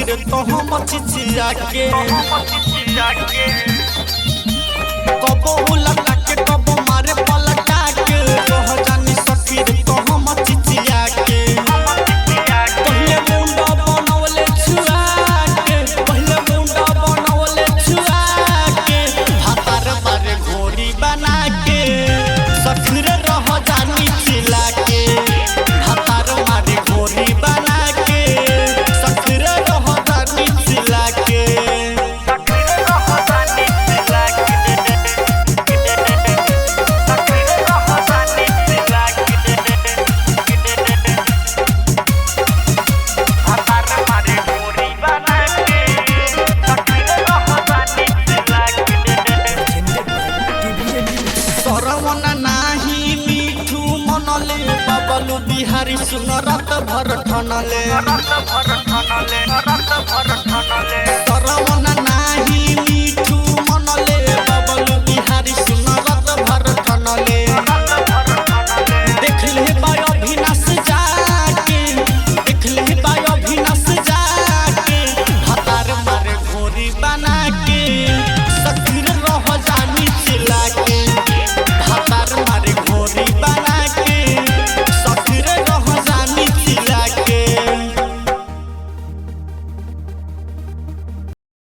सखी रे तो हम चिचिया के। कबो उलटा के कबो मारे पलटा के, रह जानी सखी रे तो हम चिचिया के। पहले मुंडा बनवले छुआ के, पहले मुंडा बनवले छुआ के, भातार मारे घोड़ी बना के, सखी रे रह जानी चिल्ला के। भातार मारे घोड़ी बना के, सखी रे रह जानी चिल्ला के। Presented by TBA Music. Saravana नाही मिठू मनले, बबलू बिहारी सुन रात भर ठनले। सरवना नाही मिठू मनले,